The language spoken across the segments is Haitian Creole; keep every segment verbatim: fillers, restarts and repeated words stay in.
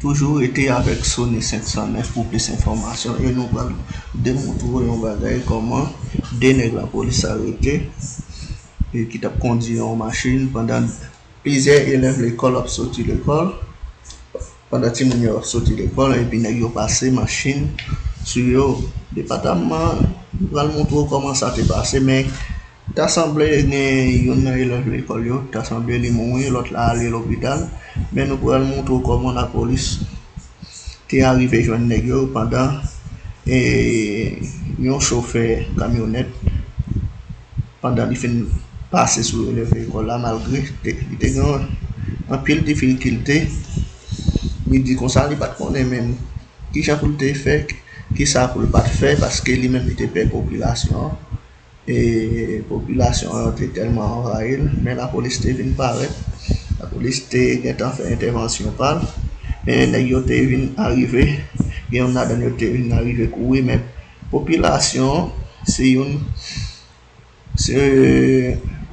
Toujou rete avèk Sony senk san nèf pou plis enfòmasyon e nou pral demontre w yon bagay kòman de nèg lapolis arete e ki t ap kondi yon machin pandan plizyè elèv lekòl ap soti lekòl, pandan timoun yo ap soti lekòl epi nèg yo pase machin sou yo. Depatman pral montre w kòman sa te pase, men ta sanble gen youn nan elèv lekòl yo, ta sanble li mouri, lòt la ale lopital. Men nou pral montre w kòman lapolis te arive jwenn nèg yo pandan e, yon chofè kamyonèt, pandan li fin pase sou elèv lekòl la, malgre te, li te gen anpil difikilte, li di konsa li pa t konnen menm kijan pou l te fè, kisa pou l pa t fè, paske li menm li te pè popilasyon an. E popilasyon an te tèlman anvayi l, men lapolis te vin parèt. Lapolis te gentan fè entèvansyon pa l, men nèg yo te vin arive, gen youn ladan yo te vin arive kouri, men popilasyon an se youn, se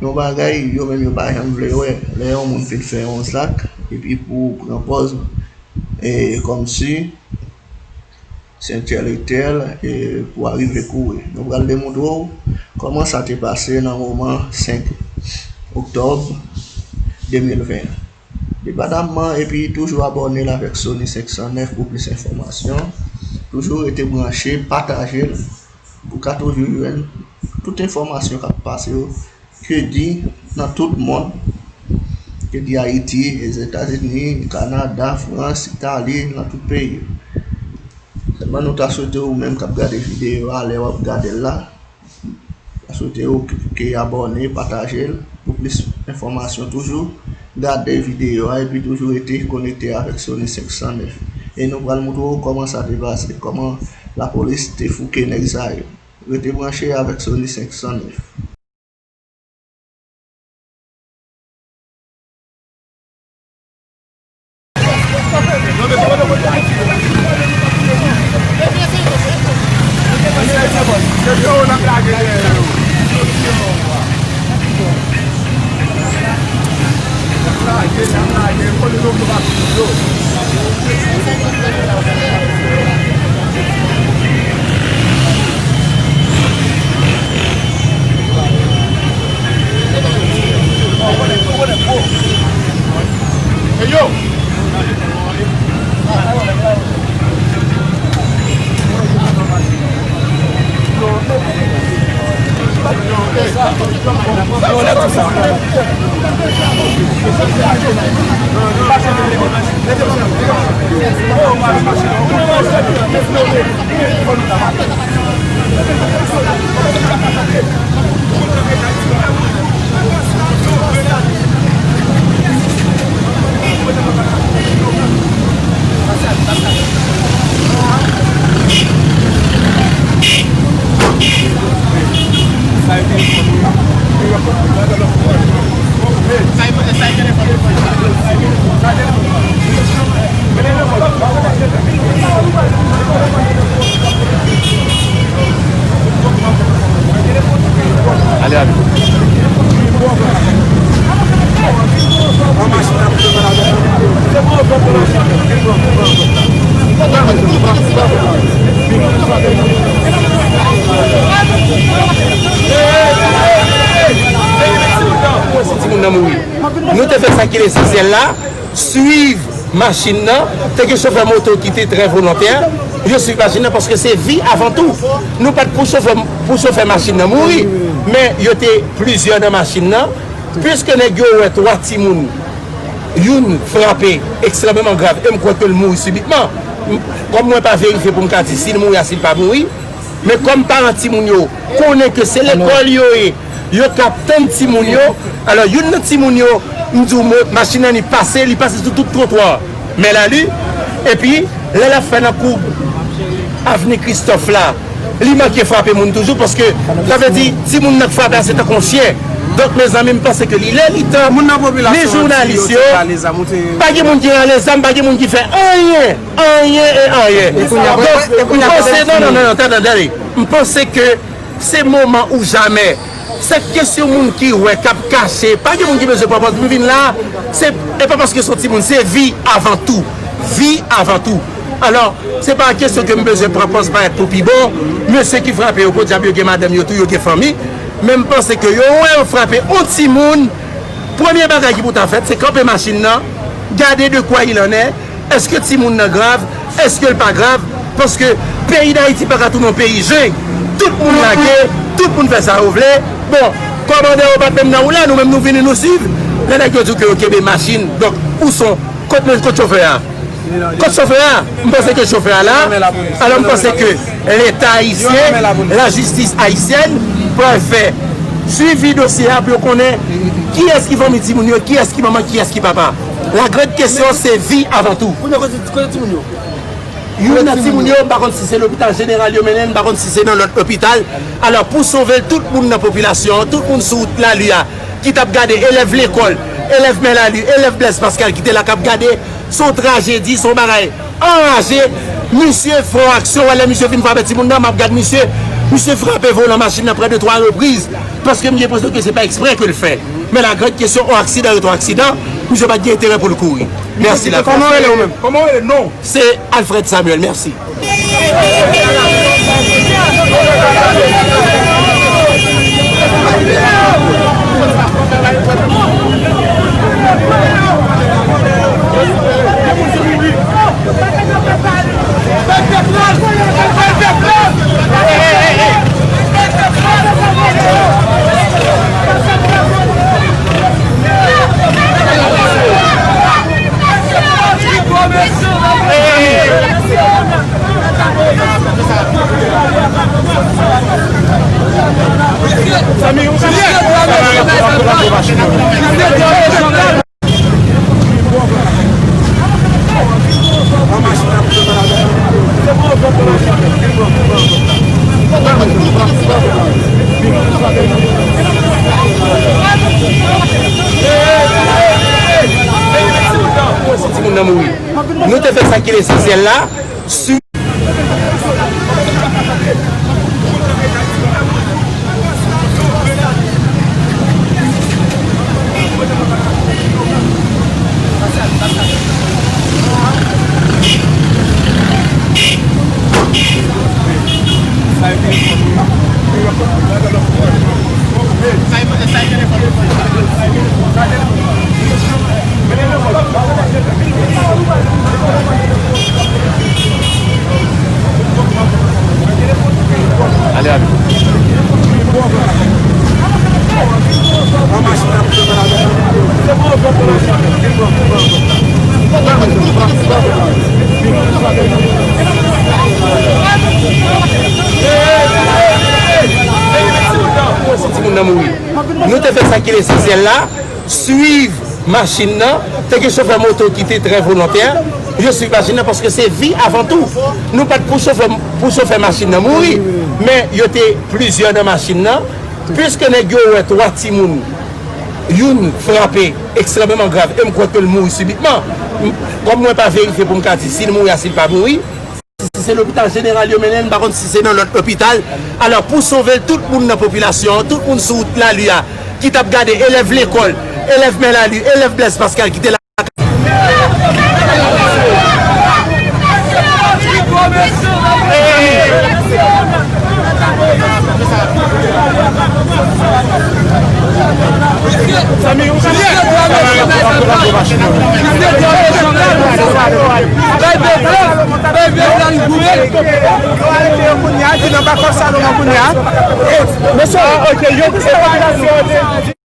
yon bagay yo menm yo pa janm vle wè. Lè yon moun fin fè yon zak, epi pou w pran pòz e kòmsi se entèlektyèl e pou arive kouri. Nou pral demontre w kòman sa te pase nan moman senk oktòb de mil ven. Depatman epi toujou abòne l avèk Sony senk san nèf pou plis enfòmasyon. Toujou rete branche, pataje l pou w ka toujou jwenn tout enfòmasyon k ap pase yo, ke di nan tout mond, ke di Ayiti, Etazini, Kanada, Frans, Itali, nan tout peyi. Sèlman nou ta swete ou menm k ap gade videyo a, lè w ap gade l la, ta swete ou ke, ke abòne, pataje l pou plis enfòmasyon toujou. Gade videyo a epi toujou rete konekte avèk Sony senk san nèf. E nou pral montre w kòman sa te pase, kòman lapolis te fouke nèg sa yo. Rete branche avèk Sony senk san nèf. Ale, ale. Timoun nan mouri. Nou te fè sa ki lesansyèl la, swiv machin nan, te gen chofè moto ki te trè volontè, yo swiv machin nan paske se vi avan tou. Nou pa t pou chofè, pou chofè machin nan mouri, men yo te plizyè nan machin nan. Piske nèg yo wè twa timoun, youn frape ekstrèmeman grav, e m kwè ke l mouri sibitman. M, kòm mwen pa verifye pou m ka di si l mouri a si l pa mouri, men kòm paran timoun yo konnen ke se lekòl yo ye, yo k ap tann timoun yo, alò youn nan timoun yo, m di w, mo-, machin nan li pase, li pase sou tout twotwa Mèlali, epi lè l ap fè nan kou avni Kristòf la, li manke frape moun toujou, paske sa vle di, timoun nan k frape a, se tankou yon chyen. Donk, mezanmi, m panse ke li lè, li tan, ni jounalis yo, pa gen moun ki rale zam, pa gen moun ki fè anyen, anyen e anyen. Donk, m panse, non, non, non, non, tande, tande. M panse ke se moman ou jamè. Se kesyon moun ki wè, k ap kache. Pa gen moun ki bezwen pran pòz. M vin la, se, e pa paske se yon timoun, se vi avan tou. vi avan tou. Alò, se pa kesyon ke m bezwen pran pòz parèt pou pi bon. Mesye ki frape yo, podyab, yo gen madanm yo tou, yo gen fanmi. Men m panse ke yo wè yo frape yon timoun, premye bagay ki pou ta fèt, se kanpe machin nan, gade de quoi il en est, èske timoun nan grav, èske l pa grav, paske peyi Dayiti pa ka tounen yon peyi jeng. Tout moun lage, tout moun fè sa yo vle. Bon, kòmandan yo pa t menm nan wout la, nou menm nou vini nou swiv. Lè nèg yo di w ke yo kenbe machin, donk, ou son Kot men, kot chofè a? Kot chofè a? M panse ke chofè a la. Alò, m panse ke Leta ayisyen, lajistis ayisyèn, pral fè swivi dosye a pou yo konnen kiyès ki fanmi timoun yo, kiyès ki manman, kiyès ki papa. La grande question, se vi avan tou. Kote, kote, kote timoun yo? Youn nan timoun yo, m pa konn si se lopital jeneral yo mennen l, m pa konn si se nan lòt lopital. Alò, pou sove l, tout moun nan popilasyon an, tout moun sou wout lali a, ki t ap gade, elèv lekòl, elèv Mèlali, elèv Blèz Paskal ki te la k ap gade, se yon trajedi, se yon bagay anraje. Misye fè yon aksyon, wè lè misye fin frape timoun nan, m ap gad misye, misye frape volan machin nan prè de twa repriz, paske m gen enpresyon ke se pa eksprè ke l fè. Men la grande question, yon aksidan rete yon aksidan, misye pa t gen enterè pou l kouri. Mèsi la. Kòman w rele w menm? Kòman w rele non? Se Alfred Samuel, mèsi. Timoun nan mouri. Nou te fè sa ki lesansyèl la. Sou Timoun nan mouri. Nou te fè sa ki lesansyèl la. Swiv machin nan. Te gen chofè moto ki te trè volontè. Yo swiv machin nan paske se vi avan tou. Nou pa t pou chofè, pou chofè machin nan mouri. Men yo te plizyè nan machin nan. Piske nèg yo wè twa timoun, youn frape ekstrèmeman grav, e m kwè ke l mouri sibitman. M, kòm mwen pa verifye pou m ka di si l mouri a si l pa mouri, si se lopital jeneral yo mennen l, m pa konn si se nan lòt lopital. Alò, pou sove l, tout moun nan popilasyon an, tout moun sou wout lali a, ki t ap gade, elèv lekòl, elèv Mèlali, elèv Blèz Paskal ki te la. Mesye, ok, yo,